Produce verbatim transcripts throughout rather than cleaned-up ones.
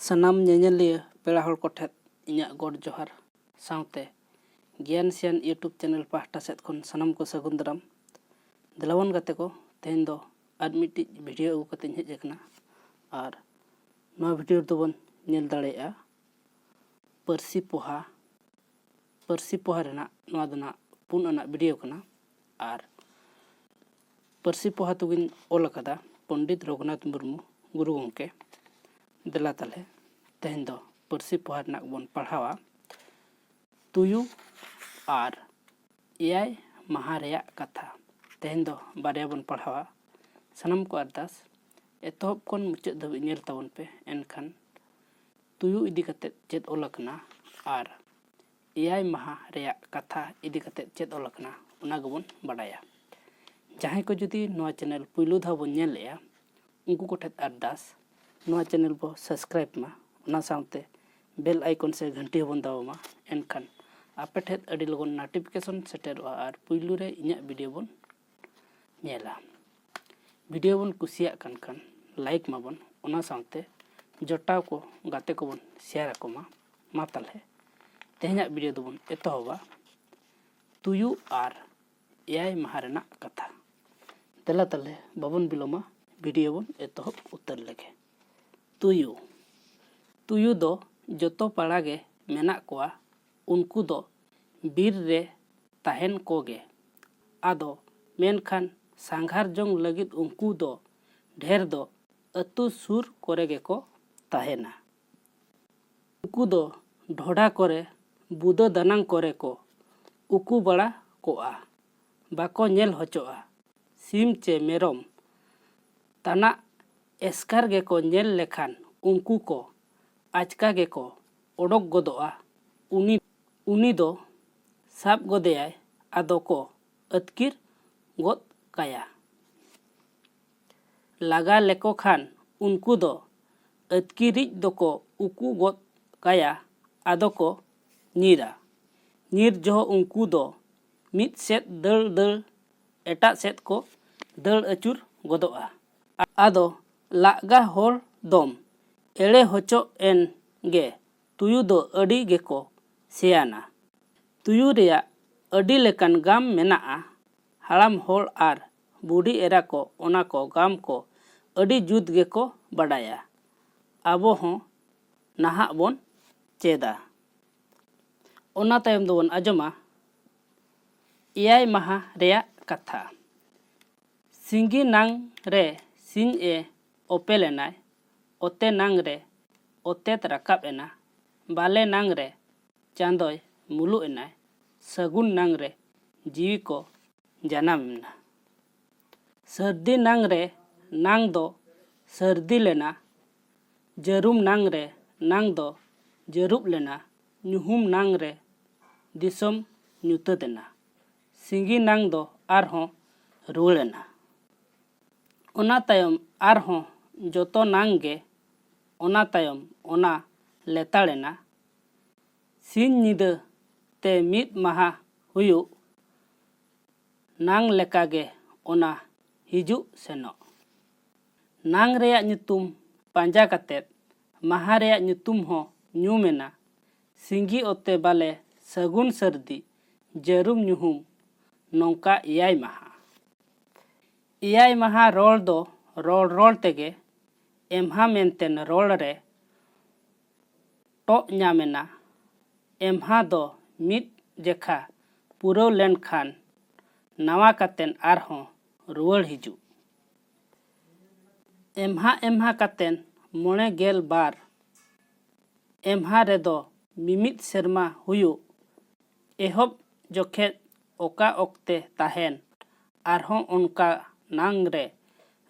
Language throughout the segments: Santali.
ᱥᱟᱱᱟᱢ ᱧᱮᱧᱮᱞᱤᱭᱟᱹ ᱯᱮᱲᱟ ᱦᱚᱲ ᱠᱚᱴᱷᱮᱱ ᱤᱧᱟᱹᱜ ᱜᱚᱰ ᱡᱚᱦᱟᱨ, ᱥᱟᱶᱛᱮ ᱜᱮᱭᱟᱱ ᱥᱮᱭᱟᱱ YouTube ᱪᱮᱱᱮᱞ ᱯᱟᱦᱴᱟ ᱥᱮᱫ ᱠᱷᱚᱱ ᱥᱟᱱᱟᱢ ᱠᱚ ᱥᱟᱹᱜᱩᱱ ᱫᱟᱨᱟᱢ᱾ ᱫᱮᱞᱟᱵᱚᱱ ᱜᱟᱛᱮ ᱠᱚ, ᱛᱮᱦᱮᱧ ᱫᱚ ᱟᱨ ᱢᱤᱫᱴᱤᱡ ᱵᱷᱤᱰᱤᱭᱳ ᱟᱹᱜᱩ ᱠᱟᱛᱮ ᱤᱧ ᱦᱮᱡ ᱟᱠᱟᱱᱟ᱾ ᱟᱨ ᱱᱚᱣᱟ ᱵᱷᱤᱰᱤᱭᱳ ᱨᱮᱫᱚ ᱵᱚᱱ ᱧᱮᱞ ᱫᱟᱲᱮᱭᱟᱜᱼᱟ ᱯᱟᱹᱨᱥᱤ ᱯᱚᱦᱟ, ᱯᱟᱹᱨᱥᱤ ᱯᱚᱦᱟ ᱨᱮᱱᱟᱜ ᱱᱚᱣᱟ ᱫᱚ ᱱᱟᱜ ᱯᱩᱱ ᱟᱱᱟᱜ ᱵᱷᱤᱰᱤᱭᱳ ᱠᱟᱱᱟ᱾ ᱟᱨ ᱯᱟᱹᱨᱥᱤ ᱯᱚᱦᱟ ᱛᱩᱜᱤᱧ ᱚᱞ ᱟᱠᱟᱫᱟ ᱯᱚᱱᱰᱤᱛ ᱨᱚᱜᱷᱩᱱᱟᱛᱷ ᱢᱩᱨᱢᱩ ᱜᱩᱨᱩ ᱜᱚᱢᱠᱮ᱾ ᱫᱮᱞᱟ ᱛᱟᱦᱞᱮ ᱛᱮᱦᱮᱧ ᱫᱚ ᱯᱟᱹᱨᱥᱤ ᱯᱚᱦᱟ ᱨᱮᱱᱟᱜ ᱵᱚᱱ ᱯᱟᱲᱦᱟᱣᱟ᱾ ᱛᱩᱭᱩ ᱟᱨ ᱮᱭᱟᱭ ᱢᱟᱦᱟ ᱨᱮᱭᱟᱜ ᱠᱟᱛᱷᱟ᱾ ᱛᱮᱦᱮᱧ ᱫᱚ ᱵᱟᱨᱭᱟ ᱵᱚᱱ ᱯᱟᱲᱦᱟᱣᱟ᱾ ᱥᱟᱱᱟᱢ ᱠᱚ ᱟᱨᱫᱟᱥ, ᱮᱛᱚᱦᱚᱵ ᱠᱷᱚᱱ ᱢᱩᱪᱟᱹᱫ ᱫᱷᱟᱹᱵᱤᱡ ᱧᱮᱞ ᱛᱟᱵᱚᱱ ᱯᱮ, ᱮᱱᱠᱷᱟᱱ ᱛᱩᱭᱩ ᱤᱫᱤ ᱠᱟᱛᱮᱫ ᱪᱮᱫ ᱚᱞ ᱟᱠᱟᱱᱟ ᱟᱨ ᱮᱭᱟᱭ ᱢᱟᱦᱟ ᱨᱮᱭᱟᱜ ᱠᱟᱛᱷᱟ ᱤᱫᱤ ᱠᱟᱛᱮᱫ ᱪᱮᱫ ᱚᱞ ᱟᱠᱟᱱᱟ, ᱚᱱᱟ ᱜᱮᱵᱚᱱ ᱵᱟᱰᱟᱭᱟ᱾ ᱡᱟᱦᱟᱸᱭ ᱠᱚ ᱡᱩᱫᱤ ᱱᱚᱣᱟ ᱪᱮᱱᱮᱞ ᱯᱩᱭᱞᱩ ᱫᱷᱟᱣ ᱵᱚᱱ ᱧᱮᱞᱮᱜᱼᱟ, ᱩᱱᱠᱩ ᱠᱚᱴᱷᱮᱱ ᱟᱨᱫᱟᱥ, ᱱᱚᱣᱟ ᱪᱮᱱᱮᱞ ᱵᱚ ᱥᱟᱵᱥᱠᱨᱟᱭᱤᱵ ᱢᱟ, ᱚᱱᱟ ᱥᱟᱶᱛᱮ ᱵᱮᱞ ᱟᱭᱠᱚᱱ ᱥᱮ ᱜᱷᱟᱹᱱᱴᱤ ᱦᱚᱸᱵᱚᱱ ᱫᱟᱵᱟᱣ ᱢᱟ, ᱮᱱᱠᱷᱟᱱ ᱟᱯᱮ ᱴᱷᱮᱱ ᱟᱹᱰᱤ ᱞᱚᱜᱚᱱ ᱱᱳᱴᱤᱯᱷᱤᱠᱮᱥᱚᱱ ᱥᱮᱴᱮᱨᱚᱜᱼᱟ ᱟᱨ ᱯᱩᱭᱞᱩ ᱨᱮ ᱤᱧᱟᱹᱜ ᱵᱷᱤᱰᱤᱭᱳ ᱵᱚᱱ ᱧᱮᱞᱟ᱾ ᱵᱷᱤᱰᱤᱭᱳ ᱵᱚᱱ ᱠᱩᱥᱤᱭᱟᱜ ᱠᱟᱱ ᱠᱷᱟᱱ ᱞᱟᱭᱤᱠ ᱢᱟᱵᱚᱱ, ᱚᱱᱟ ᱥᱟᱶᱛᱮ ᱡᱚᱴᱟᱣ ᱠᱚ ᱜᱟᱛᱮ ᱠᱚᱵᱚᱱ ᱥᱮᱭᱟᱨ ᱟᱠᱚ ᱢᱟ᱾ ᱢᱟ ᱛᱟᱦᱞᱮ ᱛᱮᱦᱮᱧᱟᱜ ᱵᱷᱤᱰᱤᱭᱳ ᱫᱚᱵᱚᱱ ᱮᱛᱚᱦᱚᱵᱟ ᱛᱩᱭᱩ ᱟᱨ ᱮᱭᱟᱭ ᱢᱟᱦᱟ ᱨᱮᱱᱟᱜ ᱠᱟᱛᱷᱟ᱾ ᱫᱮᱞᱟ ᱛᱟᱦᱞᱮ ᱵᱟᱵᱚᱱ ᱵᱤᱞᱚᱢᱟ, ᱵᱷᱤᱰᱤᱭᱳ ᱵᱚᱱ ᱮᱛᱚᱦᱚᱵ ᱩᱛᱟᱹᱨ ᱞᱮᱜᱮ᱾ ᱛᱩᱭᱩ᱾ ᱛᱩᱭᱩ ᱫᱚ ᱡᱚᱛᱚ ᱯᱟᱲᱟ ᱜᱮ ᱢᱮᱱᱟᱜ ᱠᱚᱣᱟ᱾ ᱩᱱᱠᱩ ᱫᱚ ᱵᱤᱨ ᱨᱮ ᱛᱟᱦᱮᱱ ᱠᱚᱜᱮ᱾ ᱟᱫᱚ ᱢᱮᱱᱠᱷᱟᱱ ᱥᱟᱸᱜᱷᱟᱨ ᱡᱚᱝ ᱞᱟᱹᱜᱤᱫ ᱩᱱᱠᱩ ᱫᱚ ᱰᱷᱮᱨ ᱫᱚ ᱟᱹᱛᱩ ᱥᱩᱨ ᱠᱚᱨᱮ ᱜᱮᱠᱚ ᱛᱟᱦᱮᱱᱟ᱾ ᱩᱱᱠᱩ ᱫᱚ ᱰᱷᱚᱰᱟ ᱠᱚᱨᱮ, ᱵᱩᱫᱟᱹ ᱫᱟᱱᱟᱝ ᱠᱚᱨᱮ ᱠᱚ ᱩᱠᱩ ᱵᱟᱲᱟ ᱠᱚᱜᱼᱟ᱾ ᱵᱟᱠᱚ ᱧᱮᱞ ᱦᱚᱪᱚᱜᱼᱟ᱾ ᱥᱤᱢ ᱪᱮ ᱢᱮᱨᱚᱢ ᱛᱟᱱᱟᱜ ᱮᱥᱠᱟᱨ ᱜᱮᱠᱚ ᱧᱮᱞ ᱞᱮᱠᱷᱟᱱ ᱩᱱᱠᱩ ᱠᱚ ᱟᱪᱠᱟ ᱜᱮᱠᱚ ᱚᱰᱚᱠ ᱜᱚᱫᱚᱜᱼᱟ᱾ ᱩᱱᱤ, ᱩᱱᱤ ᱫᱚ ᱥᱟᱵ ᱜᱚᱫᱮᱭᱟᱭ, ᱟᱫᱚ ᱠᱚ ᱟᱹᱛᱠᱤᱨ ᱜᱚᱫ ᱠᱟᱭᱟ᱾ ᱞᱟᱜᱟ ᱞᱮᱠᱚ ᱠᱷᱟᱱ ᱩᱱᱠᱩ ᱫᱚ ᱟᱹᱛᱠᱤᱨᱤᱡ ᱫᱚᱠᱚ ᱩᱠᱩ ᱜᱚᱫ ᱠᱟᱭᱟ, ᱟᱫᱚ ᱠᱚ ᱧᱤᱨᱟ᱾ ᱧᱤᱨ ᱡᱚᱦᱚᱜ ᱩᱱᱠᱩ ᱫᱚ ᱢᱤᱫ ᱥᱮᱫ ᱫᱟᱹᱲ ᱫᱟᱹᱲ ᱮᱴᱟᱜ ᱥᱮᱫ ᱠᱚ ᱫᱟᱹᱲ ᱟᱹᱪᱩᱨ ᱜᱚᱫᱚᱜᱼᱟ᱾ ᱟᱫᱚ ᱞᱟᱜᱟ ᱦᱚᱲ ᱫᱚᱢ ᱮᱲᱮ ᱦᱚᱪᱚᱜ ᱮᱱ ᱜᱮ ᱛᱩᱭᱩ ᱫᱚ ᱟᱹᱰᱤ ᱜᱮᱠᱚ ᱥᱮᱭᱟᱱᱟ᱾ ᱛᱩᱭᱩ ᱨᱮᱭᱟᱜ ᱟᱹᱰᱤ ᱞᱮᱠᱟᱱ ᱜᱟᱢ ᱢᱮᱱᱟᱜᱼᱟ᱾ ᱦᱟᱲᱟᱢ ᱦᱚᱲ ᱟᱨ ᱵᱩᱰᱷᱤ ᱮᱨᱟ ᱠᱚ ᱚᱱᱟ ᱠᱚ ᱜᱟᱢ ᱠᱚ ᱟᱹᱰᱤ ᱡᱩᱛ ᱜᱮᱠᱚ ᱵᱟᱰᱟᱭᱟ᱾ ᱟᱵᱚ ᱦᱚᱸ ᱱᱟᱦᱟᱜ ᱵᱚᱱ ᱪᱮᱫᱟ᱾ ᱚᱱᱟ ᱛᱟᱭᱚᱢ ᱫᱚᱵᱚᱱ ᱟᱸᱡᱚᱢᱟ ᱮᱭᱟᱭ ᱢᱟᱦᱟ ᱨᱮᱭᱟᱜ ᱠᱟᱛᱷᱟ᱾ ᱥᱤᱸᱜᱤ ᱱᱟᱝ ᱨᱮ ᱥᱤᱧ ᱮ ᱚᱯᱮᱞ ᱮᱱᱟᱭ, ᱚᱛᱮ ᱱᱟᱝ ᱨᱮ ᱚᱛᱮᱛ ᱨᱟᱠᱟᱵ ᱮᱱᱟ, ᱵᱟᱞᱮ ᱱᱟᱝ ᱨᱮ ᱪᱟᱸᱫᱚᱭ ᱢᱩᱞᱩᱜ ᱮᱱᱟᱭ, ᱥᱟᱹᱜᱩᱱ ᱱᱟᱝ ᱨᱮ ᱡᱤᱣᱤ ᱠᱚ ᱡᱟᱱᱟᱢ ᱮᱱᱟ᱾ ᱥᱟᱹᱨᱫᱤ ᱱᱟᱝ ᱨᱮ ᱱᱟᱝ ᱫᱚ ᱥᱟᱹᱨᱫᱤ ᱞᱮᱱᱟ, ᱡᱟᱹᱨᱩᱢ ᱱᱟᱝ ᱨᱮ ᱱᱟᱝ ᱫᱚ ᱡᱟᱹᱨᱩᱵ ᱞᱮᱱᱟ, ᱧᱩᱦᱩᱢ ᱱᱟᱝ ᱨᱮ ᱫᱤᱥᱚᱢ ᱧᱩᱛᱟᱹᱛ ᱮᱱᱟ᱾ ᱥᱤᱸᱜᱤ ᱱᱟᱝ ᱫᱚ ᱟᱨᱦᱚᱸ ᱨᱩᱣᱟᱹᱲ ᱮᱱᱟ᱾ ᱚᱱᱟ ᱛᱟᱭᱚᱢ ᱟᱨᱦᱚᱸ ᱡᱚᱛᱚ ᱱᱟᱝ ᱜᱮ, ᱚᱱᱟ ᱛᱟᱭᱚᱢ ᱚᱱᱟ ᱞᱮᱛᱟᱲ ᱮᱱᱟ᱾ ᱥᱤᱧ ᱧᱤᱫᱟᱹ ᱛᱮ ᱢᱤᱫ ᱢᱟᱦᱟ ᱦᱩᱭᱩᱜ ᱱᱟᱝ ᱞᱮᱠᱟᱜᱮ ᱚᱱᱟ ᱦᱤᱡᱩᱜ ᱥᱮᱱᱚᱜ᱾ ᱱᱟᱝ ᱨᱮᱭᱟᱜ ᱧᱩᱛᱩᱢ ᱯᱟᱸᱡᱟ ᱠᱟᱛᱮᱫ ᱢᱟᱦᱟ ᱨᱮᱭᱟᱜ ᱧᱩᱛᱩᱢ ᱦᱚᱸ ᱧᱩᱢ ᱮᱱᱟ᱾ ᱥᱤᱸᱜᱤ ᱚᱛᱮ ᱵᱟᱞᱮ ᱥᱟᱹᱜᱩᱱ ᱥᱟᱹᱨᱫᱤ ᱡᱟᱹᱨᱩᱢ ᱧᱩᱦᱩᱢ, ᱱᱚᱝᱠᱟ ᱮᱭᱟᱭ ᱢᱟᱦᱟ᱾ ᱮᱭᱟᱭ ᱢᱟᱦᱟ ᱨᱚᱲ ᱫᱚ ᱨᱚᱲ ᱨᱚᱲ ᱛᱮᱜᱮ ᱮᱢᱦᱟ ᱢᱮᱱᱛᱮᱱ ᱨᱚᱲ ᱨᱮ ᱴᱚᱜ ᱧᱟᱢ ᱮᱱᱟ᱾ ᱮᱢᱦᱟ ᱫᱚ ᱢᱤᱫ ᱡᱮᱠᱷᱟ ᱯᱩᱨᱟᱹᱣ ᱞᱮᱱᱠᱷᱟᱱ ᱱᱟᱣᱟ ᱠᱟᱛᱮᱱ ᱟᱨᱦᱚᱸ ᱨᱩᱣᱟᱹᱲ ᱦᱤᱡᱩᱜ᱾ ᱮᱢᱦᱟ ᱮᱢᱦᱟ ᱠᱟᱛᱮᱱ ᱢᱚᱬᱮ ᱜᱮᱞ ᱵᱟᱨ ᱮᱢᱦᱟ ᱨᱮᱫᱚ ᱢᱤᱢᱤᱫ ᱥᱮᱨᱢᱟ ᱦᱩᱭᱩᱜ ᱮᱦᱚᱵ ᱡᱚᱠᱷᱮᱡ ᱚᱠᱟ ᱚᱠᱛᱮ ᱛᱟᱦᱮᱱ ᱟᱨᱦᱚᱸ ᱚᱱᱠᱟ ᱱᱟᱝ ᱨᱮ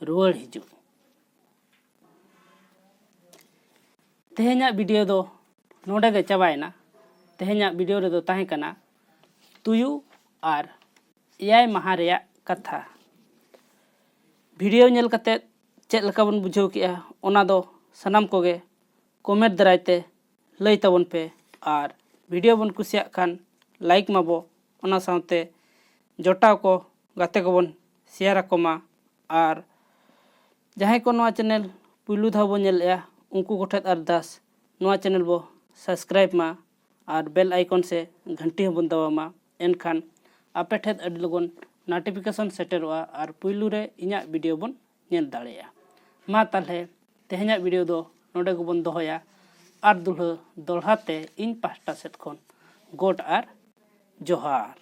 ᱨᱩᱣᱟᱹᱲ ᱦᱤᱡᱩᱜ᱾ ᱛᱮᱦᱮᱧᱟᱜ ᱵᱷᱤᱰᱤᱭᱳ ᱫᱚ ᱱᱚᱰᱮ ᱜᱮ ᱪᱟᱵᱟᱭᱮᱱᱟ᱾ ᱛᱮᱦᱮᱧᱟᱜ ᱵᱷᱤᱰᱤᱭᱳ ᱨᱮᱫᱚ ᱛᱟᱦᱮᱸ ᱠᱟᱱᱟ ᱛᱩᱭᱩ ᱟᱨ ᱮᱭᱟᱭ ᱢᱟᱦᱟ ᱨᱮᱭᱟᱜ ᱠᱟᱛᱷᱟ᱾ ᱵᱷᱤᱰᱤᱭᱳ ᱧᱮᱞ ᱠᱟᱛᱮᱫ ᱪᱮᱫ ᱞᱮᱠᱟ ᱵᱚᱱ ᱵᱩᱡᱷᱟᱹᱣ ᱠᱮᱜᱼᱟ, ᱚᱱᱟ ᱫᱚ ᱥᱟᱱᱟᱢ ᱠᱚᱜᱮ ᱠᱚᱢᱮᱱᱴ ᱫᱟᱨᱟᱭ ᱛᱮ ᱞᱟᱹᱭ ᱛᱟᱵᱚᱱ ᱯᱮ᱾ ᱟᱨ ᱵᱷᱤᱰᱤᱭᱳ ᱵᱚᱱ ᱠᱩᱥᱤᱭᱟᱜ ᱠᱷᱟᱱ ᱞᱟᱭᱤᱠ ᱢᱟᱵᱚ, ᱚᱱᱟ ᱥᱟᱶᱛᱮ ᱡᱚᱴᱟᱣ ᱠᱚ, ᱜᱟᱛᱮ ᱠᱚᱵᱚᱱ ᱥᱮᱭᱟᱨ ᱟᱠᱚ ᱢᱟ᱾ ᱟᱨ ᱡᱟᱦᱟᱸᱭ ᱠᱚ ᱱᱚᱣᱟ ᱪᱮᱱᱮᱞ ᱯᱩᱭᱞᱩ ᱫᱷᱟᱣ ᱵᱚᱱ ᱧᱮᱞᱮᱜᱼᱟ, ᱩᱱᱠᱩ ᱠᱚᱴᱷᱮᱱ ᱟᱨᱫᱟᱥ, ᱱᱚᱣᱟ channel ᱵᱚ subscribe ᱢᱟ ᱟᱨ bell icon ᱥᱮ ᱜᱷᱟᱱᱴᱤ ᱦᱚᱸᱵᱚᱱ ᱫᱟᱵᱟᱣ ᱢᱟ᱾ ᱮᱱᱠᱷᱟᱱ ᱟᱯᱮ ᱴᱷᱮᱱ ᱟᱹᱰᱤ ᱞᱚᱜᱚᱱ notification ᱥᱮᱴᱮᱨᱚᱜᱼᱟ ᱟᱨ ᱯᱩᱭᱞᱩ ᱨᱮ ᱤᱧᱟᱹᱜ video ᱵᱚᱱ ᱧᱮᱞ ᱫᱟᱲᱮᱭᱟᱜᱼᱟ᱾ ᱢᱟ ᱛᱟᱦᱞᱮ ᱛᱮᱦᱮᱧᱟᱜ video ᱫᱚ ᱱᱚᱰᱮ ᱜᱮᱵᱚᱱ ᱫᱚᱦᱚᱭᱟ᱾ ᱟᱨ ᱫᱩᱞᱦᱟᱹ ᱫᱚᱦᱲᱟ ᱛᱮ ᱤᱧ ᱯᱟᱦᱴᱟ ᱥᱮᱫ ᱠᱷᱚᱱ ᱜᱚᱰ ᱟᱨ ᱡᱚᱦᱟᱨ᱾